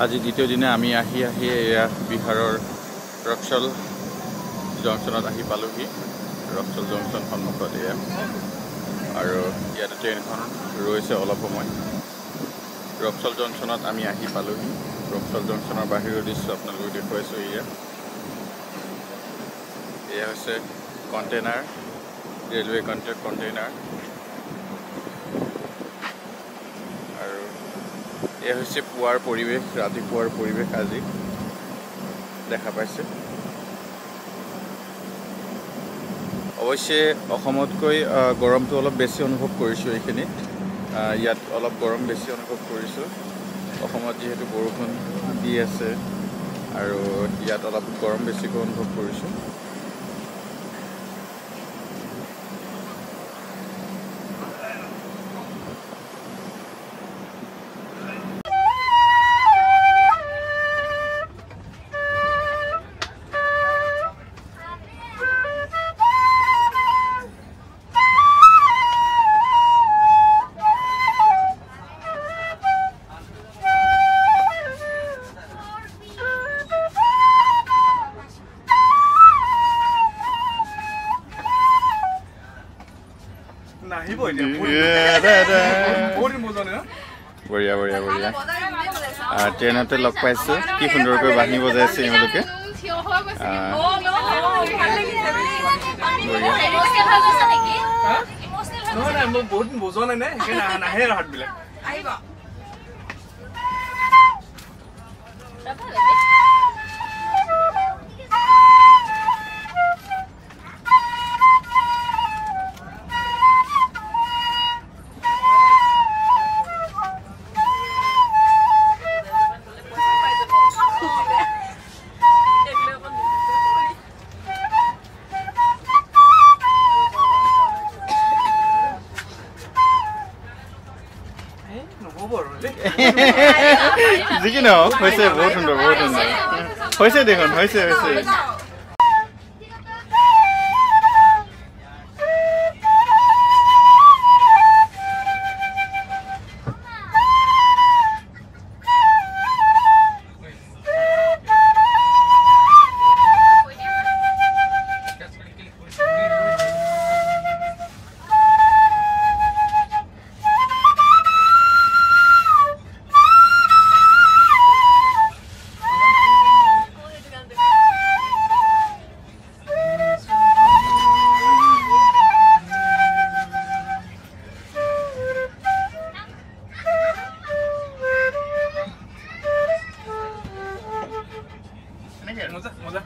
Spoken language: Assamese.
আজি দ্বিতীয় দিনা আমি আহি আহি এয়া বিহাৰৰ ৰক্সল জংচনত আহি পালোহি। ৰক্সল জংচন সন্মুখত এয়া, আৰু ইয়াতে ট্ৰেইনখন ৰৈছে অলপ সময়। ৰক্সল জংচনত আমি আহি পালোহি। ৰক্সল জংচনৰ বাহিৰৰ দৃশ্য আপোনালোকক দেখুৱাইছোঁ। এয়া এয়া হৈছে কণ্টেইনাৰ, ৰেলৱে কণ্টেইনাৰ। আৰু এয়া হৈছে পুৱাৰ পৰিৱেশ, ৰাতিপুৱাৰ পৰিৱেশ আজি দেখা পাইছে। অৱশ্যে অসমতকৈ গৰমটো অলপ বেছি অনুভৱ কৰিছোঁ এইখিনিত। ইয়াত অলপ গৰম বেছি অনুভৱ কৰিছোঁ। অসমত যিহেতু বৰষুণ দি আছে আৰু ইয়াত অলপ গৰম বেছিকৈ অনুভৱ কৰিছোঁ। বঢ়িয়া বঢ়িয়া বঢ়িয়া। ট্ৰেইনতে লগ পাইছোঁ, কি সুন্দৰকৈ বাঁহী বজাইছে এওঁলোকে। যি কি নহওক হৈছে, বহুত সুন্দৰ, বহুত সুন্দৰ হৈছে দেখোন, হৈছে হৈছে। মজা মজা।